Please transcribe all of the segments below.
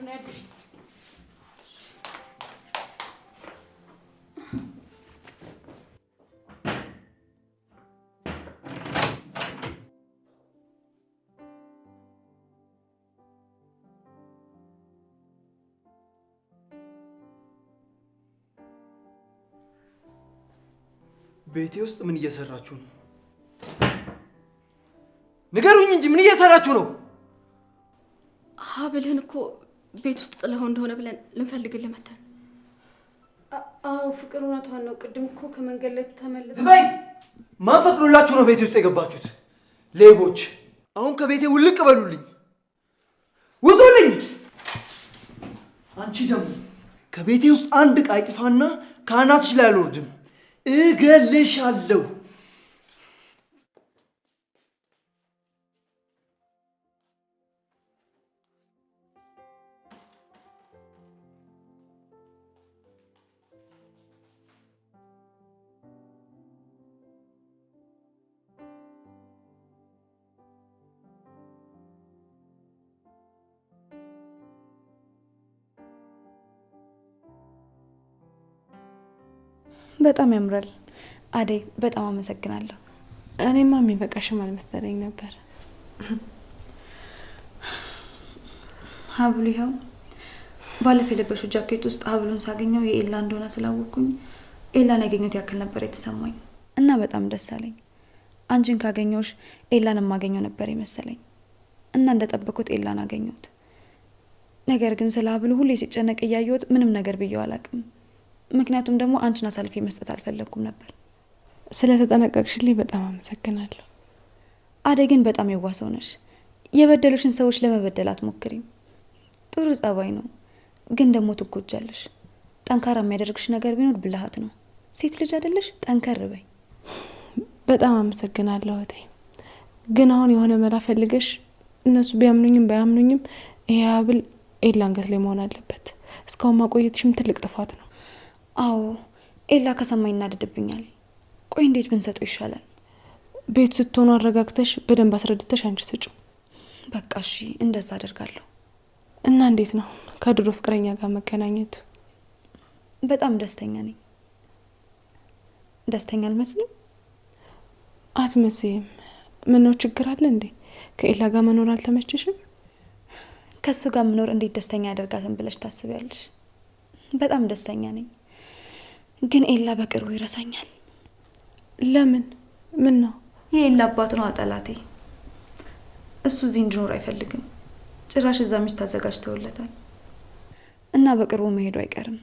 ነው ያልኩሽ። ቤቴ ውስጥ ምን እየሰራችሁ ነው? ንገሩኝ እንጂ ምን እየሰራችሁ ነው? ሀብልህን እኮ ቤት ውስጥ ጥለኸው እንደሆነ ብለን ልንፈልግልህ መተን። አዎ ፍቅር እውነቷን ነው። ቅድም እኮ ከመንገድ ላይ ተመልሰን። ዝም በይ! ማን ፈቅዶላችሁ ነው ቤቴ ውስጥ የገባችሁት? ሌቦች! አሁን ከቤቴ ውልቅ በሉልኝ! ውጡልኝ! አንቺ ደግሞ ከቤቴ ውስጥ አንድ ዕቃ አይጥፋና ከአናትሽ ላይ አልወርድም፣ እገልሻለሁ። በጣም ያምራል አደይ፣ በጣም አመሰግናለሁ። እኔማ የሚበቃሽም አልመሰለኝ ነበር። ሀብሉ ይኸው። ባለፈው የለበሽው ጃኬት ውስጥ ሀብሉን ሳገኘው የኤላ እንደሆነ ስላወቅኩኝ ኤላን ያገኘሁት ያክል ነበር የተሰማኝ እና በጣም ደስ አለኝ። አንቺን ካገኘሁሽ ኤላን የማገኘው ነበር የመሰለኝ እና እንደጠበኩት ኤላን አገኘሁት። ነገር ግን ስለ ሀብሉ ሁሌ ሲጨነቅ እያየሁት ምንም ነገር ብየው አላውቅም። ምክንያቱም ደግሞ አንቺን አሳልፌ መስጠት አልፈለግኩም ነበር። ስለተጠነቀቅሽልኝ በጣም አመሰግናለሁ። አደይ ግን በጣም የዋህ ሰው ነሽ። የበደሉሽን ሰዎች ለመበደል አትሞክሪም። ጥሩ ጸባይ ነው፣ ግን ደግሞ ትጎጃለሽ። ጠንካራ የሚያደርግሽ ነገር ቢኖር ብልሃት ነው። ሴት ልጅ አይደለሽ? ጠንከር በይ። በጣም አመሰግናለሁ እህቴ። ግን አሁን የሆነ መላ ፈልገሽ እነሱ ቢያምኑኝም ባያምኑኝም ይሄ ሀብል ኤላ አንገት ላይ መሆን አለበት። እስካሁን ማቆየትሽም ትልቅ ጥፋት ነው። አዎ ኤላ ከሰማ ይናደድብኛል። ቆይ እንዴት ብንሰጠው ይሻላል? ቤት ስትሆኑ አረጋግተሽ በደንብ አስረድተሽ አንቺ ስጪው። በቃ እሺ፣ እንደዛ አደርጋለሁ። እና እንዴት ነው ከድሮ ፍቅረኛ ጋር መገናኘቱ? በጣም ደስተኛ ነኝ። ደስተኛ አልመስልም? አትመስይም። ምነው ችግር አለ እንዴ? ከኤላ ጋር መኖር አልተመቸሽም? ከእሱ ጋር መኖር እንዴት ደስተኛ ያደርጋትን ብለሽ ታስቢያለሽ? በጣም ደስተኛ ነኝ፣ ግን ኤላ በቅርቡ ይረሳኛል። ለምን? ምን ነው? የኤላ አባት ነው ጠላቴ። እሱ እዚህ እንድኖር አይፈልግም። ጭራሽ እዛ ሚስት አዘጋጅተውለታል እና በቅርቡ መሄዱ አይቀርም።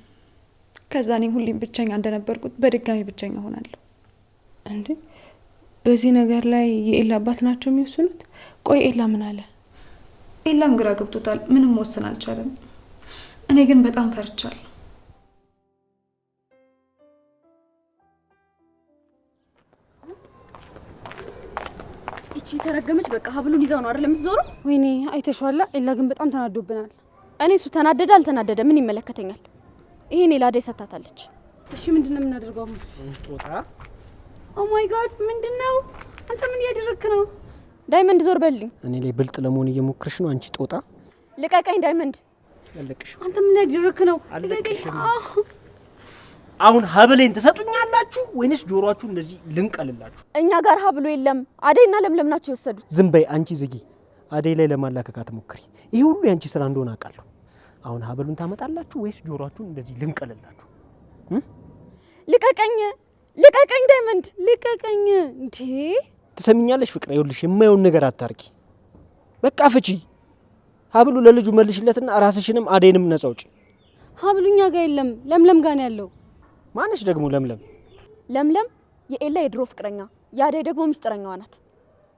ከዛ እኔ ሁሌም ብቸኛ እንደነበርኩት በድጋሚ ብቸኛ ሆናለሁ። እንዴ በዚህ ነገር ላይ የኤላ አባት ናቸው የሚወስኑት? ቆይ ኤላ ምን አለ? ኤላም ግራ ገብቶታል። ምንም መወሰን አልቻለም። እኔ ግን በጣም ፈርቻለሁ። ይቺ የተረገመች በቃ ሀብሉን ይዛው ነው አይደል የምትዞረው? ወይኔ አይተሽዋላ? ኤላ ግን በጣም ተናዶብናል። እኔ እሱ ተናደደ አልተናደደ ምን ይመለከተኛል? ይሄኔ ላደይ ሰታታለች። እሺ ምንድን ነው የምናደርገው አሁን? ጦጣ Oh my God! ምንድን ነው አንተ ምን እያደረግክ ነው? ዳይመንድ ዞር በልኝ። እኔ ላይ ብልጥ ለመሆን እየሞከርሽ ነው አንቺ ጦጣ። ልቀቀኝ ዳይመንድ። አለቅሽም፣ አንተ ምን እያደረግክ ነው? አለቅሽም። አሁን ሀብሌን ትሰጡኛላችሁ ወይንስ ጆሮአችሁ እንደዚህ ልንቀልላችሁ? እኛ ጋር ሀብሉ የለም። አደይና ለምለም ናቸው የወሰዱት። ዝም በይ አንቺ ዝጊ። አደይ ላይ ለማላከክ አትሞክሪ። ይህ ሁሉ የአንቺ ስራ እንደሆነ አውቃለሁ። አሁን ሀብሉን ታመጣላችሁ ወይስ ጆሮአችሁን እንደዚህ ልንቀልላችሁ? ልቀቀኝ፣ ልቀቀኝ ዳይመንድ። ልቀቀኝ! እንዴ ትሰሚኛለሽ ፍቅር፣ ይኸውልሽ የማየውን ነገር አታርጊ። በቃ ፍቺ። ሀብሉ ለልጁ መልሽለትና ራስሽንም አደይንም ነጻ አውጪ። ሀብሉ እኛ ጋር የለም፣ ለምለም ጋር ነው ያለው። ማነች ደግሞ ለምለም? ለምለም የኤላ የድሮ ፍቅረኛ፣ የአደይ ደግሞ ምስጢረኛዋ ናት።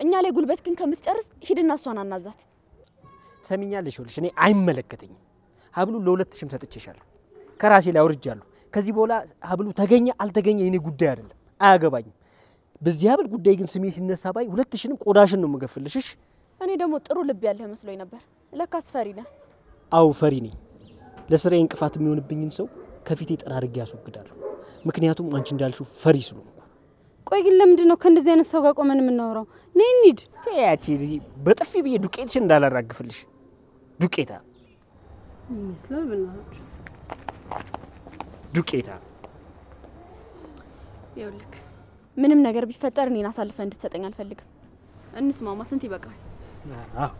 እኛ ላይ ጉልበት ግን ከምትጨርስ ሂድና እሷን አናዛት። ትሰሚኛለሽ? ይኸውልሽ እኔ አይመለከተኝም። ሀብሉ ለሁለትሽም ሰጥቼሻለሁ፣ ከራሴ ላይ አውርጃለሁ። ከዚህ በኋላ ሀብሉ ተገኘ አልተገኘ የኔ ጉዳይ አይደለም፣ አያገባኝም። በዚህ ሀብል ጉዳይ ግን ስሜ ሲነሳ ባይ ሁለትሽንም ቆዳሽን ነው የምገፍልሽ። እሺ? እኔ ደግሞ ጥሩ ልብ ያለህ መስሎኝ ነበር፣ ለካስ ፈሪ ነህ። አዎ ፈሪ ነኝ። ለስራዬ እንቅፋት የሚሆንብኝን ሰው ከፊቴ ጠራርጌ ያስወግዳለሁ። ምክንያቱም አንቺ እንዳልሽው ፈሪ ስለሆንኩ። ቆይ ግን ለምንድን ነው ከእንደዚህ አይነት ሰው ጋር ቆመን የምናወራው? ነይ እንሂድ። ተያቺ እዚህ በጥፊ ብዬ ዱቄትሽን እንዳላራግፍልሽ ዱቄታ። ይመስላል። በእናታችሁ ዱቄታ። ይኸውልህ ምንም ነገር ቢፈጠር እኔን አሳልፈህ እንድትሰጠኝ አልፈልግም። እንስማማ። ስንት ይበቃል? አዎ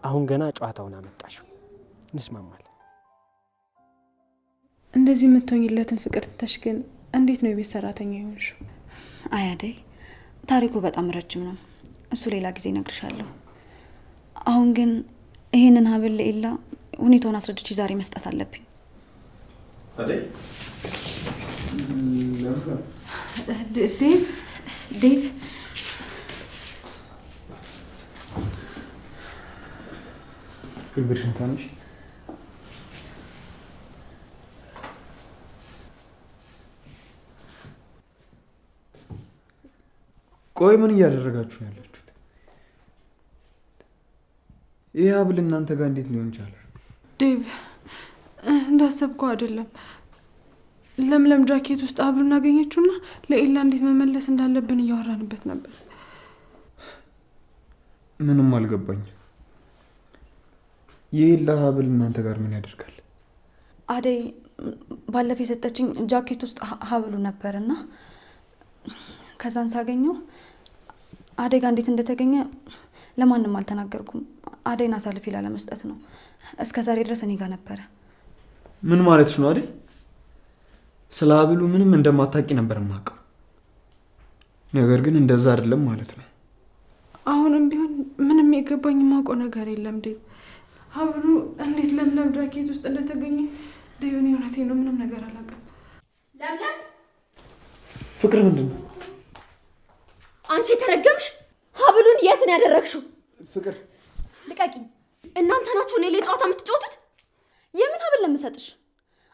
አሁን ገና ጨዋታውን አመጣሽው። እንስማማለን። እንደዚህ የምትሆኝለትን ፍቅር ትተሽ ግን እንዴት ነው የቤት ሰራተኛ የሆንሽው? አይ አደይ፣ ታሪኩ በጣም ረጅም ነው። እሱ ሌላ ጊዜ እነግርሻለሁ። አሁን ግን ይሄንን ሀብል ለኤላ ሁኔታውን አስረድቼ ዛሬ መስጠት አለብኝ። አደይ ዴቭ ዴቭ እግርሽን ታንሽ። ቆይ ምን እያደረጋችሁ ነው ያላችሁት? ይህ ሀብል እናንተ ጋር እንዴት ሊሆን ቻለ? ዴቭ እንዳሰብከው አይደለም። ለምለም ጃኬት ውስጥ ሀብሉን አገኘችውና ለኤላ እንዴት መመለስ እንዳለብን እያወራንበት ነበር። ምንም አልገባኝም። የኤላ ሀብል እናንተ ጋር ምን ያደርጋል? አደይ ባለፈው የሰጠችኝ ጃኬት ውስጥ ሀብሉ ነበር እና ከዛን ሳገኘው አደይ ጋር እንዴት እንደተገኘ ለማንም አልተናገርኩም። አደይን አሳልፌ ላለመስጠት ነው። እስከ ዛሬ ድረስ እኔ ጋር ነበረ። ምን ማለትሽ ነው አደይ? ስለ ሀብሉ ምንም እንደማታውቂ ነበር የማውቀው። ነገር ግን እንደዛ አይደለም ማለት ነው። አሁንም ቢሆን ምንም የገባኝ የማውቀው ነገር የለም ዴቭ። ሀብሉ እንዴት ለምለም ጃኬት ውስጥ እንደተገኘ ዴቭ፣ እኔ እውነቴን ነው ምንም ነገር አላውቅም። ለምለም ፍቅር ምንድን ነው? አንቺ የተረገምሽ ሀብሉን የት ነው ያደረግሽው? ፍቅር ልቀቂኝ! እናንተ ናችሁ እኔ ላይ ጨዋታ የምትጫወቱት? የምን ሀብል ለምሰጥሽ?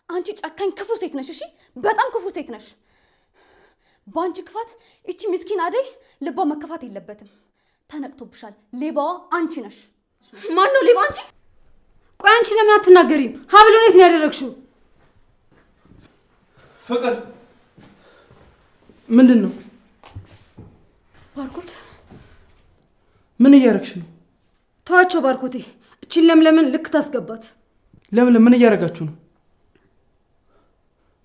አንቺ ጨካኝ ክፉ ሴት ነሽ። እሺ፣ በጣም ክፉ ሴት ነሽ። በአንቺ ክፋት ይቺ ምስኪን አደይ ልቧ መከፋት የለበትም። ተነቅቶብሻል። ሌባዋ አንቺ ነሽ። ማን ነው ሌባ? አንቺ። ቆይ አንቺ ለምን አትናገሪም? ሀብሉን የት ነው ያደረግሽው? ፍቅር ምንድን ነው? ባርኮት ምን እያደረግሽ ነው? ተዋቸው ባርኮቴ። እቺን ለምለምን ልክ ታስገባት። ለምለም ምን እያደረጋችሁ ነው?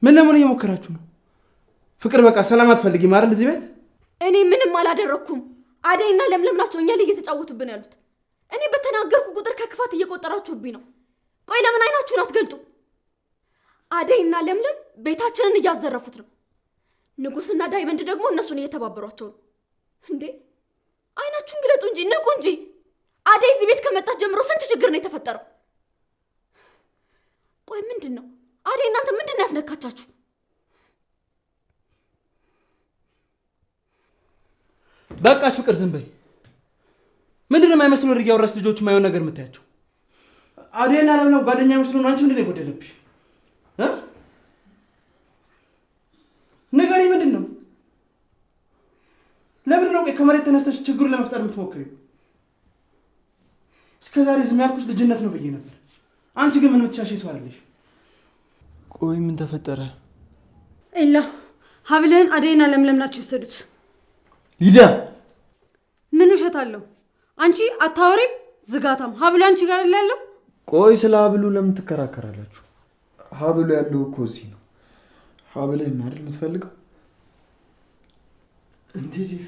ምን ለምን እየሞከራችሁ ነው? ፍቅር በቃ ሰላም አትፈልጊም አይደል እዚህ ቤት? እኔ ምንም አላደረግኩም። አደይና ለምለም ናቸው እኛ ላይ እየተጫወቱብን ያሉት። እኔ በተናገርኩ ቁጥር ከክፋት እየቆጠራችሁብኝ ነው። ቆይ ለምን አይናችሁን አትገልጡ? አደይና ለምለም ቤታችንን እያዘረፉት ነው። ንጉስና ዳይመንድ ደግሞ እነሱን እየተባበሯቸው ነው። እንዴ አይናችሁን ግለጡ እንጂ ንቁ እንጂ። አደይ እዚህ ቤት ከመጣች ጀምሮ ስንት ችግር ነው የተፈጠረው? ቆይ ምንድን ነው አደይ፣ እናንተ ምንድን ነው ያስነካቻችሁ? በቃሽ ፍቅር ዝም በይ። ምንድን ነው የማይመስል ወሬ እያወራሽ ልጆች የማይሆን ነገር የምታያቸው? አደይና ለምለም ጓደኛ መስሎ ነው። አንቺ ምንድን ነው የጎደለብሽ? ንገሪኝ፣ ምንድን ነው? ለምንድን ነው ቆይ ከመሬት ተነስተሽ ችግሩን ለመፍጠር የምትሞክሪው? እስከ ዛሬ ዝም ያልኩሽ ልጅነት ነው ብዬ ነበር። አንቺ ግን ምንም ትሻሽ ሰው አይደለሽ። ቆይ ምን ተፈጠረ? ኤላ ሀብልህን አደይና ለምለም ናቸው የወሰዱት። ሊዳ ምን ውሸት አለው? አንቺ አታወሪም? ዝጋታም ሀብሉ አንቺ ጋር ያለው። ቆይ ስለ ሀብሉ ለምን ትከራከራላችሁ? ሀብሉ ያለው እኮ እዚህ ነው። ሀብልህን ነው አይደል የምትፈልገው? እንዴ ዴቭ፣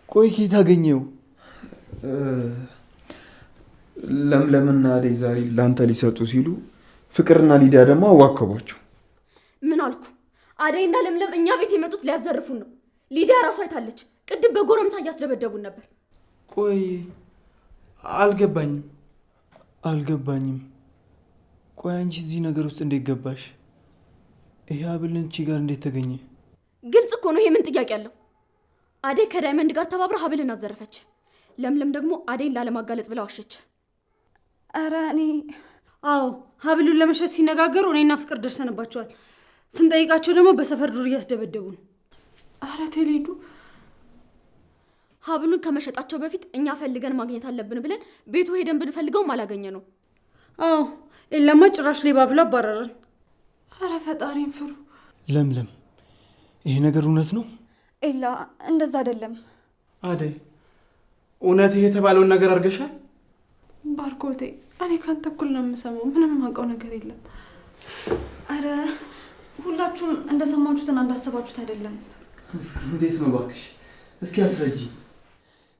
ቆይ ከየት አገኘው? ለምለምና አደይ ዛሬ ላንተ ሊሰጡ ሲሉ ፍቅርና ሊዲያ ደግሞ አዋከቧቸው። ምን አልኩ? አደይና ለምለም እኛ ቤት የመጡት ሊያዘርፉን ነው። ሊዲያ ራሷ አይታለች። ቅድም በጎረምሳ እያስደበደቡን ነበር። ቆይ አልገባኝም አልገባኝም። ቆይ አንቺ እዚህ ነገር ውስጥ እንዴት ገባሽ? ይሄ ሀብል አንቺ ጋር እንዴት ተገኘ? ግልጽ እኮ ነው። ይሄ ምን ጥያቄ አለው? አደይ ከዳይመንድ ጋር ተባብራ ሀብልን አዘረፈች። ለምለም ደግሞ አደይን ላለማጋለጥ ብላ ዋሸች። ኧረ እኔ አዎ ሀብሉን ለመሸጥ ሲነጋገሩ እኔና ፍቅር ደርሰንባቸዋል። ስንጠይቃቸው ደግሞ በሰፈር ዱር እያስደበደቡን። ኧረ ቴሌዱ ሀብሉን ከመሸጣቸው በፊት እኛ ፈልገን ማግኘት አለብን ብለን ቤቱ ሄደን ብንፈልገውም አላገኘ ነው። አዎ ኤላማ ጭራሽ ሌባ ብሎ አባረረን። ኧረ ፈጣሪን ፍሩ። ለምለም ይሄ ነገር እውነት ነው? ኤላ እንደዛ አይደለም። አደይ እውነት ይሄ የተባለውን ነገር አድርገሻል? ባርኮቴ፣ እኔ ካንተ እኩል ነው የምሰማው። ምንም የማውቀው ነገር የለም። አረ ሁላችሁም እንደሰማችሁትና እንዳሰባችሁት አይደለም። እንዴት ነው እባክሽ? እስኪ አስረጂ።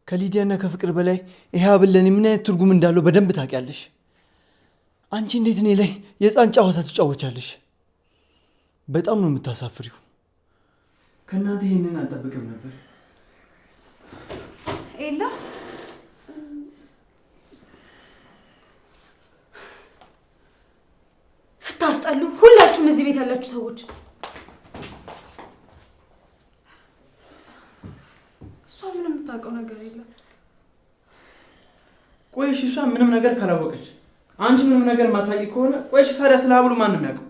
ከሊዲያና ከፍቅር በላይ ይሄ ሀብል ለእኔ ምን አይነት ትርጉም እንዳለው በደንብ ታውቂያለሽ። አንቺ እንዴት እኔ ላይ የሕፃን ጨዋታ ትጫወቻለሽ? በጣም ነው የምታሳፍሪው። ከእናንተ ይሄንን አልጠብቅም ነበር። ኤላ ስታስጠሉ! ሁላችሁም እዚህ ቤት ያላችሁ ሰዎች። እሷ ምንም የምታውቀው ነገር የለም። ቆይ እሺ፣ እሷ ምንም ነገር ካላወቀች፣ አንቺ ምንም ነገር ማታውቂ ከሆነ፣ ቆይ እሺ፣ ታዲያ ስለ ሀብሉ ማን ነው የሚያውቀው?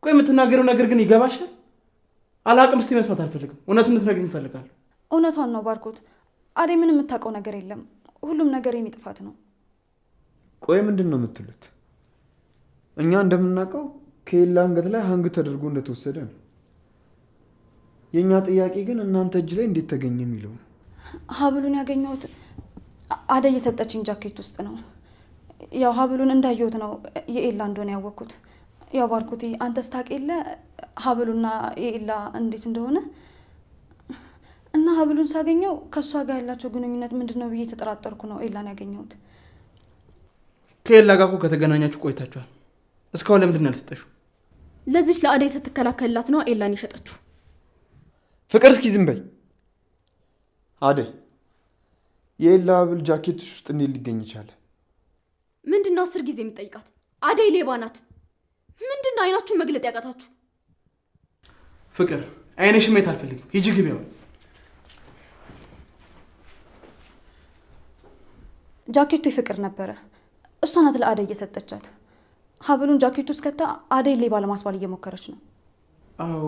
ቆይ የምትናገረው ነገር ግን ይገባሻል? አላቅም ስትይ መስማት አልፈልግም። እውነቱን እንድትነግሪኝ እፈልጋለሁ። እውነቷን ነው ባርኮት። አደይ ምንም የምታውቀው ነገር የለም። ሁሉም ነገር የኔ ጥፋት ነው። ቆይ ምንድን ነው የምትሉት? እኛ እንደምናውቀው ከኤላ አንገት ላይ hang ተደርጎ እንደተወሰደ ነው። የእኛ ጥያቄ ግን እናንተ እጅ ላይ እንዴት ተገኘ የሚለው ነው። ሀብሉን ያገኘሁት አደይ የሰጠችኝ ጃኬት ውስጥ ነው። ያው ሀብሉን እንዳየሁት ነው የኤላ እንደሆነ ያወቅኩት። ያው ባርኮቴ አንተስ ታውቅ የለ ሀብሉና የኤላ እንዴት እንደሆነ እና ሀብሉን ሳገኘው ከእሷ ጋር ያላቸው ግንኙነት ምንድን ነው ብዬ ተጠራጠርኩ ነው ኤላን ያገኘሁት። ከኤላ ጋር እኮ ከተገናኛችሁ ቆይታችኋል። እስካሁን ለምንድን ነው ያልሰጠሽው? ለዚች ለአደይ ስትከላከልላት ነው ኤላን የሸጠችው። ፍቅር እስኪ ዝም በይ። አደይ የኤላ ሀብል ጃኬትሽ ውስጥ እንዴት ሊገኝ ይቻለ? ምንድን ነው 10 ጊዜ የምጠይቃት? አደይ ሌባ ናት። ምንድን ነው አይናችሁን መግለጥ ያቃታችሁ? ፍቅር አይንሽ ማየት አልፈልግም። ሂጂ ግቢ አሁን። ጃኬቱ የፍቅር ነበረ። እሷ ናት ለአደይ እየሰጠቻት። ሀብሉን ጃኬቱ ውስጥ ከታ አደይ ሌባ ለማስባል እየሞከረች ነው። አዎ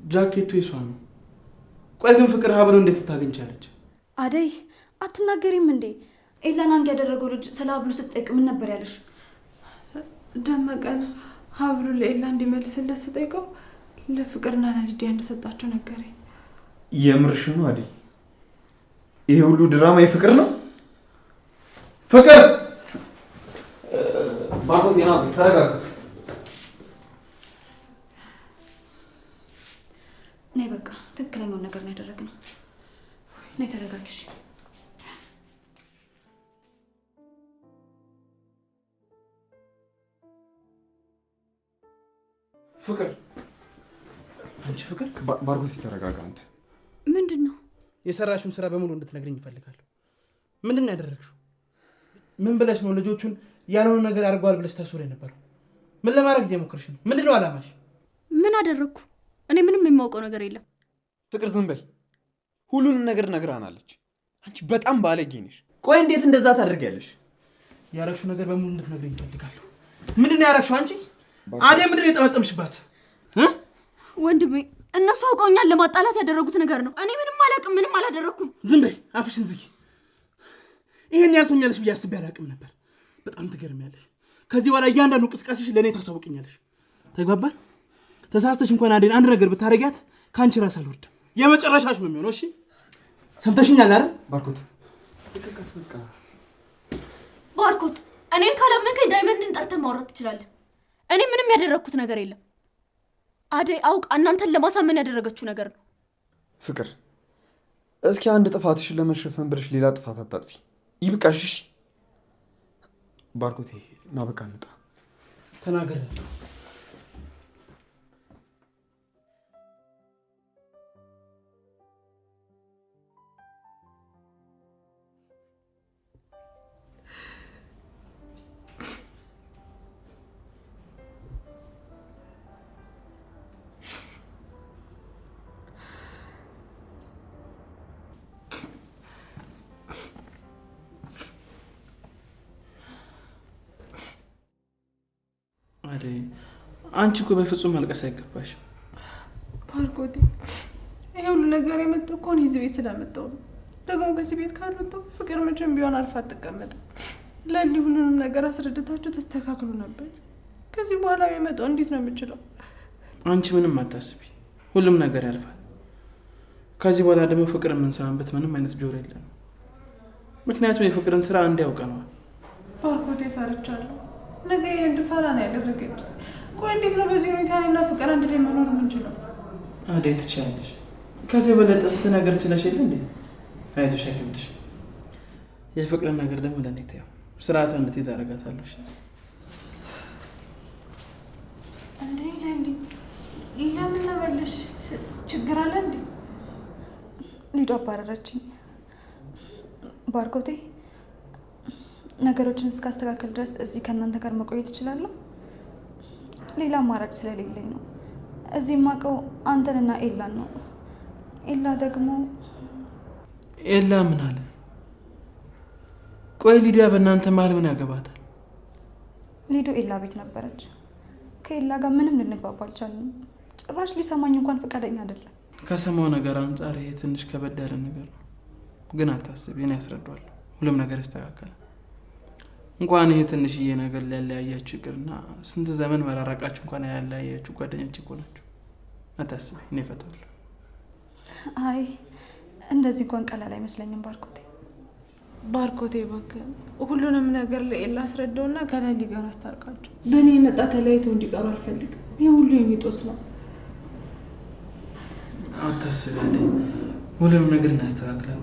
ጃኬቱ የሷ ነው። ቆይ ግን ፍቅር ሀብሉን እንዴት ልታገኝ ቻለች? አደይ አትናገሪም እንዴ? ኤላን hang ያደረገው ልጅ ስለ ሀብሉ ስትጠይቅ ምን ነበር ያለሽ? ደመቀን ሀብሉን ለኤላ እንዲመልስለት ስጠይቀው ለፍቅርና ለሊዲያ እንደሰጣቸው ነገረኝ። የምርሽ ነው አደይ? ይሄ ሁሉ ድራማ የፍቅር ነው? ፍቅር ባርኮት ና ተረጋጋ። ነይ በቃ ትክክለኛውን ነገር ነው ያደረግነው። ነይ ተረጋጊ። እሺ ፍቅር አንቺ ፍቅር ባርኮት ተረጋጋ። አንተ ምንድን ነው የሰራሽውን ስራ በሙሉ እንድትነግሪኝ እፈልጋለሁ። ምንድን ነው ያደረግሽው? ምን ብለሽ ነው ልጆቹን ያልሆነ ነገር አድርገዋል ብለሽ ታስወሪ የነበረው? ምን ለማድረግ እየሞከርሽ ነው? ምንድን ነው አላማሽ? ምን አደረግኩ? እኔ ምንም የማውቀው ነገር የለም። ፍቅር ዝም በይ። ሁሉንም ነገር ነግራናለች። አንቺ በጣም ባለጌ ነሽ። ቆይ እንዴት እንደዛ ታደርጊያለሽ? ያረግሽው ነገር በሙሉ እንድትነግሪኝ እፈልጋለሁ። ምንድን ነው ያረግሽው? አንቺ አደይ ምንድን ነው የጠመጠምሽባት? ወንድሜ እነሱ አውቀውኛል ለማጣላት ያደረጉት ነገር ነው። እኔ ምንም አላውቅም፣ ምንም አላደረግኩም። ዝም በይ፣ አፍሽን ዝጊ። ይሄን ያልቶኛለሽ ብዬ አስቤ አላውቅም ነበር። በጣም ትገርሚያለሽ። ከዚህ በኋላ እያንዳንዱ እንቅስቃሴሽ ለእኔ ታሳውቅኛለሽ። ተግባባን? ተሳስተሽ እንኳን አደይን አንድ ነገር ብታረጊያት ከአንቺ ራስ አልወርድም። የመጨረሻሽ ነው የሚሆነው። እሺ ሰምተሽኛል አይደል? ባርኮት ልቀቃት በቃ። ባርኮት እኔን ካላመንከኝ ዳይመንድን ጠርተህ ማውራት ትችላለህ። እኔ ምንም ያደረግኩት ነገር የለም። አደይ አውቃ እናንተን ለማሳመን ያደረገችው ነገር ነው። ፍቅር እስኪ አንድ ጥፋትሽን ለመሸፈን ብለሽ ሌላ ጥፋት አታጥፊ። ይብቃሽ። እሺ ባርኮቴ ና በቃ እንውጣ። ተናገር። አደይ አንቺ እኮ በፍጹም ማልቀስ አይገባሽም። ባርኮቴ ይሄ ሁሉ ነገር የመጣው እኮ እኔ እዚህ ቤት ስላመጣሁ ነው። ደግሞ ከዚህ ቤት ካልወጣሁ ፍቅር መቼም ቢሆን አርፋ አትቀመጥም። ለሊ ሁሉንም ነገር አስረድታችሁ ተስተካክሉ ነበር። ከዚህ በኋላ የሚመጣው እንዴት ነው የምችለው? አንቺ ምንም አታስቢ፣ ሁሉም ነገር ያልፋል። ከዚህ በኋላ ደግሞ ፍቅር የምንሰማበት ምንም አይነት ጆሮ የለም። ምክንያቱም የፍቅርን ስራ እንዲያውቀነዋል። ባርኮቴ ፈርቻለሁ። ነገ ይሄን እንድፈራ ነው ያደረገች። ቆይ እንዴት ነው በዚህ ሁኔታ እኔና ፍቅር አንድ ላይ መኖር የምንችለው? አደይ ትችያለሽ። ከዚህ የበለጠ ስንት ነገር ችለሽ የለ እንዴ? አይዞሽ፣ አይከብድሽም። የፍቅርን ነገር ደግሞ ለእኔ ተይው። ስርዓቷን እንድትይዝ አደርጋታለሁ። እንዴ ለእንዴ ለምን ተመለሽ? ችግር አለ እንዴ? ሊዱ አባረረችኝ። ባርኮቴ ነገሮችን እስካስተካከል ድረስ እዚህ ከእናንተ ጋር መቆየት እችላለሁ? ሌላ አማራጭ ስለሌለኝ ነው። እዚህ የማውቀው አንተንና ኤላን ነው። ኤላ ደግሞ ኤላ ምን አለ? ቆይ ሊዲያ በእናንተ መሀል ምን ያገባታል? ሊዱ ኤላ ቤት ነበረች። ከኤላ ጋር ምንም ልንግባባ አልቻልንም። ጭራሽ ሊሰማኝ እንኳን ፈቃደኛ አይደለም። ከሰማው ነገር አንጻር ይሄ ትንሽ ከበድ ያለ ነገር ነው። ግን አታስቢ፣ እኔ ያስረዳዋለሁ። ሁሉም ነገር ይስተካከላል። እንኳን ይሄ ትንሽዬ ነገር ሊያለያያችሁ ይቅርና ስንት ዘመን መራራቃችሁ እንኳን ያለያያችሁ ጓደኞች እኮ ናችሁ። አታስቢ፣ እኔ እፈታዋለሁ። አይ እንደዚህ እንኳን ቀላል አይመስለኝም ባርኮቴ። ባርኮቴ እባክህ ሁሉንም ነገር ለኤላ አስረዳውና ከሌሊ ጋር አስታርቃቸው። በእኔ የመጣ ተለያይተው እንዲቀሩ አልፈልግም። ይህ ሁሉ የሚጦስ ነው። አታስቢ አደይ፣ ሁሉንም ነገር እናስተካክላለን።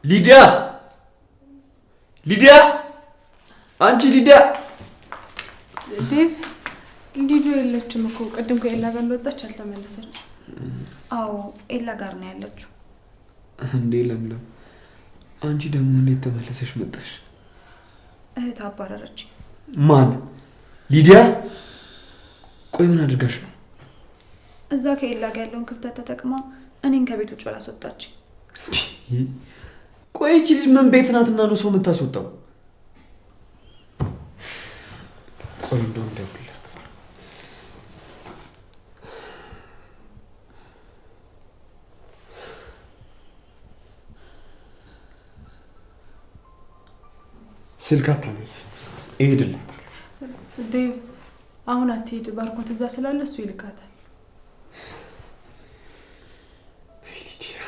ሊዲያ ሊዲያ፣ አንቺ ሊዲያ። ዴቭ፣ ሊዱ የለችም እኮ ቅድም ከኤላ ጋር እንደወጣች አልተመለሰች። አዎ ኤላ ጋር ነው ያለችው። እንዴ ለምለም፣ አንቺ ደግሞ እንዴት ተመለሰሽ መጣሽ? እህት አባረረች። ማን? ሊዲያ? ቆይ ምን አድርጋሽ ነው? እዛ ከኤላ ጋር ያለውን ክፍተት ተጠቅማ እኔን ከቤት ውጭ አስወጣች። ቆይ ይህቺ ልጅ ምን ቤት ናትና ነው ሰው የምታስወጣው? ቆይ እንደውም ደውልላታለሁ። ስልክ አታነሳ። እሄድላታለሁ። ዴቭ አሁን አትሄድ፣ ባርኮት እዛ ስላለ እሱ ይልካታል። ሊዲያ፣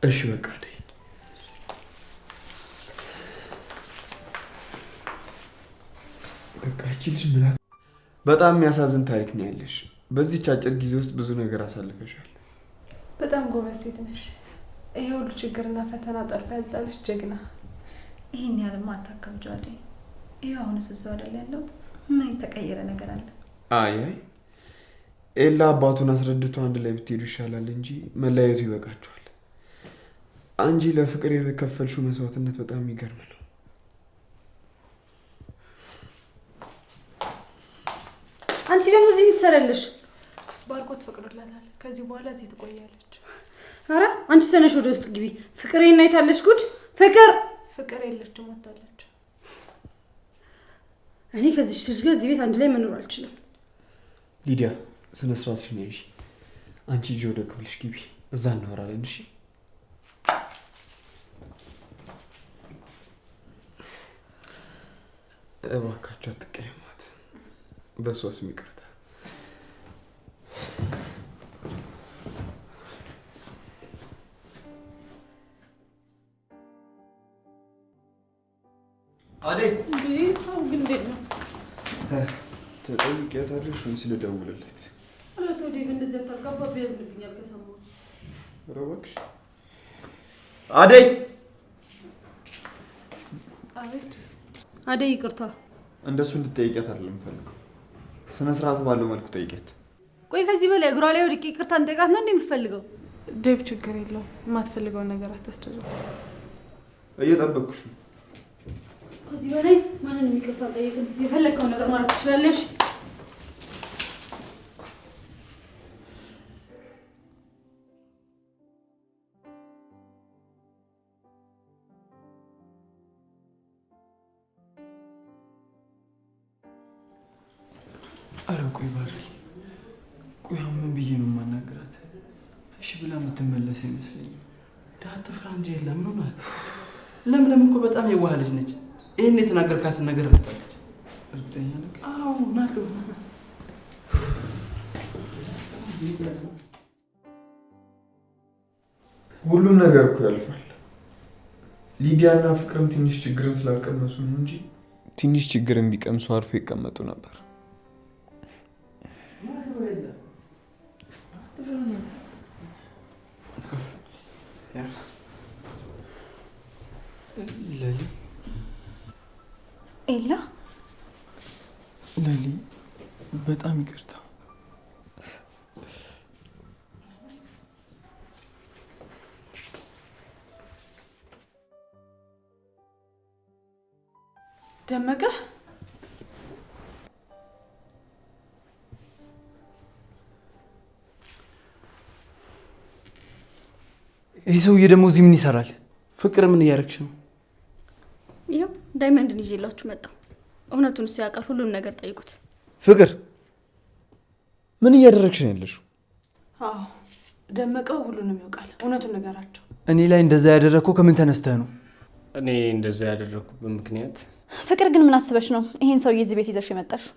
እሺ በቃ በቃ ይህቺ ልጅ ምላት። በጣም የሚያሳዝን ታሪክ ነው ያለሽ። በዚህች አጭር ጊዜ ውስጥ ብዙ ነገር አሳልፈሻል። በጣም ጎበዝ ሴት ነሽ። ይሄ ሁሉ ችግርና ፈተና ጠልፋ ያልጣለሽ ጀግና። ይሄን ያህልማ አታካብጂው አደይ። ይኸው አሁንስ እዛው አይደል ያለሁት? ምን የተቀየረ ነገር አለ? አይ አይ ኤላ አባቱን አስረድቶ አንድ ላይ ብትሄዱ ይሻላል እንጂ መለያየቱ ይበቃችኋል። አንቺ ለፍቅር የከፈልሽው መስዋዕትነት በጣም የሚገርም ነው። አንቺ ደግሞ እዚህ ምን ትሰሪያለሽ? ባርኮት ፈቅዶላታል። ከዚህ በኋላ እዚህ ትቆያለች። ኧረ አንቺ ተነሽ ወደ ውስጥ ግቢ። ፍቅሬን አይታለሽ ጉድ። ፍቅር ፍቅር የለችም፣ ወጣለች። እኔ ከዚህ ልጅ ጋር እዚህ ቤት አንድ ላይ መኖር አልችልም። ሊዲያ ስነ ስርዓትሽን ያዢ። አንቺ ሂጂ ወደ ክፍልሽ ግቢ፣ እዛ እናወራለን። እሺ እባካችሁ አትቀየሟት። በእሷ ስም ይቅርታ። አደይ ግን እንዴት ነው? ትጠይቂያታለሽ ወይስ ልደውልለት? ኧረ ተው ዴቭ፣ እንደዚህ አታርግ። ቢያዝንብኛል ከሰማሁ። ኧረ እባክሽ አደይ። አቤት። አደይ ይቅርታ። እንደሱ እንድትጠይቂያት አይደለም የምፈልገው፣ ስነ ስርዓት ባለው መልኩ ጠይቂያት። ቆይ ከዚህ በላይ እግሯ ላይ ወድቄ ይቅርታ እንጠይቃት ነው እንዴ የምፈልገው? ዴቭ ችግር የለውም፣ የማትፈልገውን ነገር አታስደርግ። እየጠበቅኩሽ ነው። ከዚህ በላይ ማንንም ይቅርታ አልጠይቅም። የፈለግከውን ነገር ማለት ትችላለሽ። ኧረ ቆይ ባርኪ፣ ቆይ አሁን ምን ብዬ ነው የማናግራት? እሺ ብላ የምትመለስ አይመስለኝም። አትፍራ እንጂ የለም ምን ሆነሃል? ለምለም እኮ በጣም የዋህ ልጅ ነች። ይህን የተናገርካትን ነገር ረስታለች። እርግጠኛ ነህ? አዎ ና ግባ። ሁሉም ነገር እኮ ያልፋል። ሊዲያና ፍቅርም ትንሽ ችግርን ስላልቀመሱ ነው እንጂ ትንሽ ችግርን ቢቀምሱ አርፎ ይቀመጡ ነበር። ለሊ ኤላ ለሊ፣ በጣም ይቅርታ። ደመቀ ይህ ሰውዬ ደግሞ እዚህ ምን ይሰራል? ፍቅር ምን እያደረግሽ ነው? ይኸው ዳይመንድን ይዤላችሁ መጣሁ። እውነቱን እሱ ያውቃል። ሁሉንም ነገር ጠይቁት። ፍቅር ምን እያደረግሽ ነው ያለሽው? አዎ ደመቀው ሁሉንም ያውቃል። እውነቱን ንገራቸው። እኔ ላይ እንደዛ ያደረግከው ከምን ተነስተህ ነው? እኔ እንደዛ ያደረግኩበት ምክንያት ፍቅር ግን ምን አስበሽ ነው ይሄን ሰውዬ እዚህ ቤት ይዘሽ የመጣሽው?